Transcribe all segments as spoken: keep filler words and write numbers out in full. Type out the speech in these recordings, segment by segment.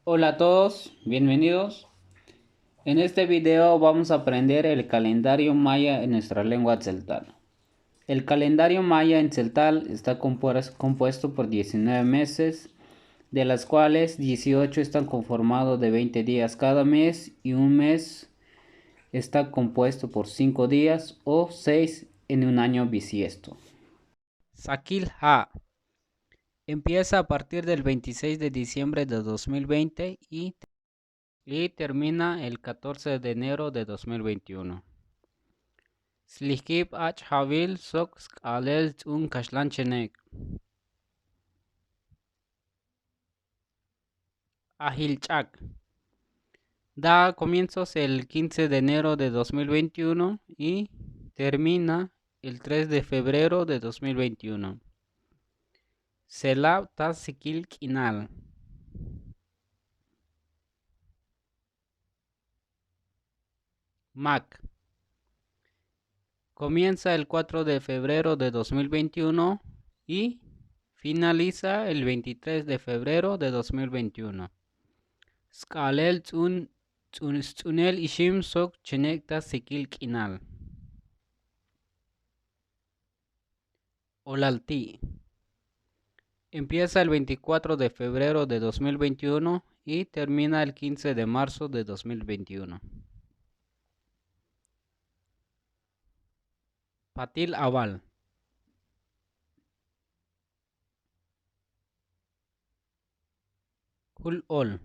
Hola a todos, bienvenidos. En este video vamos a aprender el calendario maya en nuestra lengua tzeltal. El calendario maya en tzeltal está compues-, compuesto por diecinueve meses, de las cuales dieciocho están conformados de veinte días cada mes y un mes está compuesto por cinco días o seis en un año bisiesto. Sakil Ha. Empieza a partir del veintiséis de diciembre de dos mil veinte y, y termina el catorce de enero de dos mil veintiuno. Slijkib Ach' Jawil sok sk'aalel ts'un kaxlan chenek'. Ajil Ch'ak. Da comienzos el quince de enero de dos mil veintiuno y termina el tres de febrero de dos mil veintiuno. Selab ta sikil k'inal. Mak. Comienza el cuatro de febrero de dos mil veintiuno y finaliza el veintitrés de febrero de dos mil veintiuno. Sk'aalel ts'un, ts'un, sts'unel ixim sok chenek' ta sikil k'inal. Olalti'. Empieza el veinticuatro de febrero de dos mil veintiuno y termina el quince de marzo de dos mil veintiuno. Patil Awal. Jul Ol.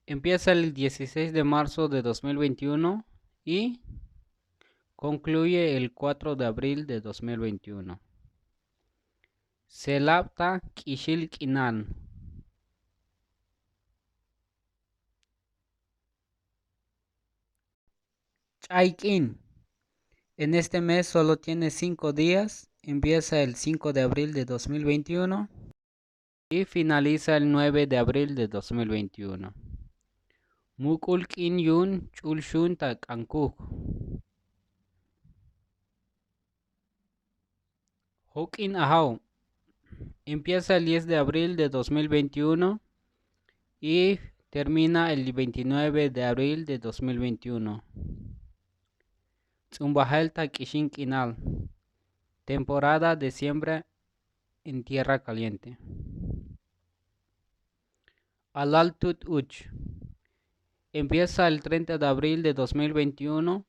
Empieza el dieciséis de marzo de dos mil veintiuno y concluye el cuatro de abril de dos mil veintiuno. Selab ta k'ixil k'inal. Ch'ay K'in. En este mes solo tiene cinco días. Empieza el cinco de abril de dos mil veintiuno y finaliza el nueve de abril de dos mil veintiuno. Muk'ul K'in Yu'un Ch'ul Xun ta K'ankuj. Jok'in Ajaw. Empieza el diez de abril de dos mil veintiuno y termina el veintinueve de abril de dos mil veintiuno. Ts'unbajel ta k'ixin k'inal. Temporada de siembra en tierra caliente. Alal Tut Uch. Empieza el treinta de abril de dos mil veintiuno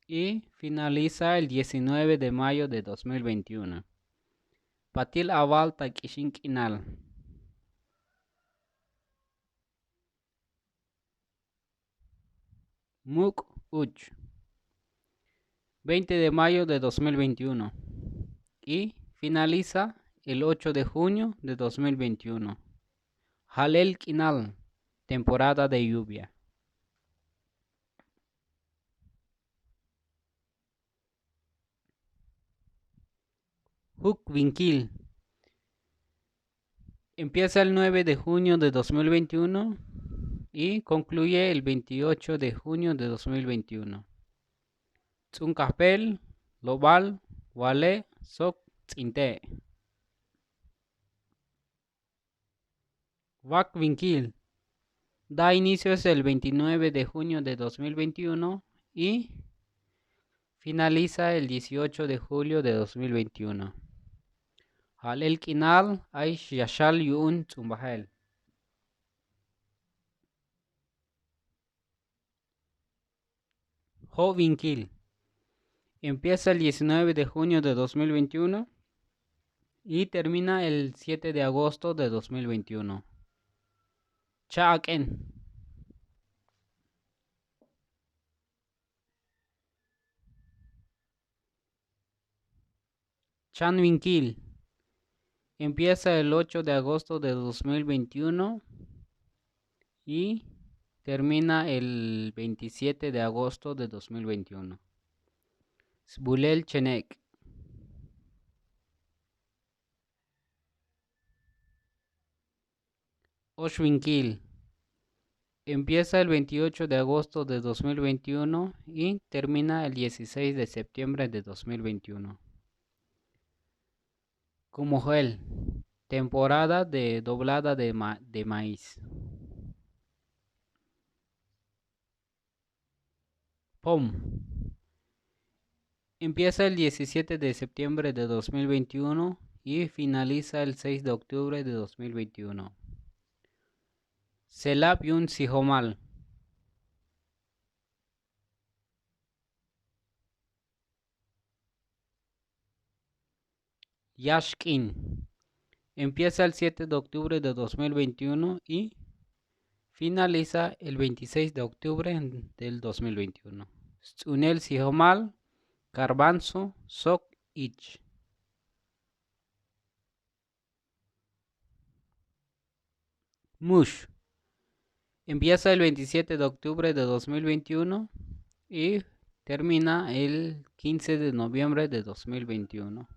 y finaliza el diecinueve de mayo de dos mil veintiuno. Patil Awal ta k'ixin k'inal. Muk' Uch. Veinte de mayo de dos mil veintiuno y finaliza el ocho de junio de dos mil veintiuno. Jalel k'inal, temporada de lluvia. Juk Winkil. Empieza el nueve de junio de dos mil veintiuno y concluye el veintiocho de junio de dos mil veintiuno. Ts'un Kajpel, Lobal, Wale, sok Ts'inte. Wak Winkil. Da inicios el veintinueve de junio de dos mil veintiuno y finaliza el dieciocho de julio de dos mil veintiuno. Jalel k'inal ay yaxal yu'un ts'unbajel. Jo' Winkil. Empieza el diecinueve de junio de dos mil veintiuno y termina el siete de agosto de dos mil veintiuno. Cha'ak'en. Chan Winkil. Empieza el ocho de agosto de dos mil veintiuno y termina el veintisiete de agosto de dos mil veintiuno. Sbulel Chenek'. Oxwinkil. Empieza el veintiocho de agosto de dos mil veintiuno y termina el dieciséis de septiembre de dos mil veintiuno. Kumojel. Temporada de doblada de ma- de maíz. Pom. Empieza el diecisiete de septiembre de dos mil veintiuno y finaliza el seis de octubre de dos mil veintiuno. Selap yu'un sijomal. Ya xk'in. Empieza el siete de octubre de dos mil veintiuno y finaliza el veintiséis de octubre del dos mil veintiuno. Sts'unel sijomal, garbanzo sok ich. Mux. Empieza el veintisiete de octubre de dos mil veintiuno y termina el quince de noviembre de dos mil veintiuno.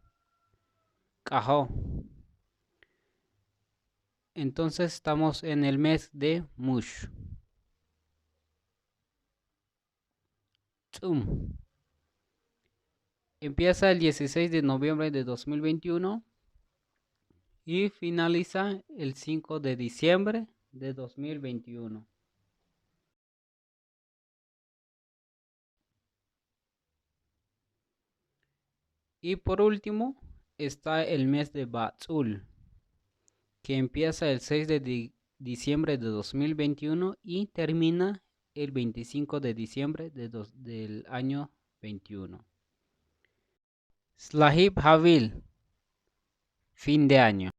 K'ajo. Entonces estamos en el mes de Mux. Ts'um. Empieza el dieciséis de noviembre de dos mil veintiuno y finaliza el cinco de diciembre de dos mil veintiuno. Y por último está el mes de Batzul, que empieza el seis de di- diciembre de dos mil veintiuno y termina el veinticinco de diciembre de dos- del año veintiuno. Slahib Havil, fin de año.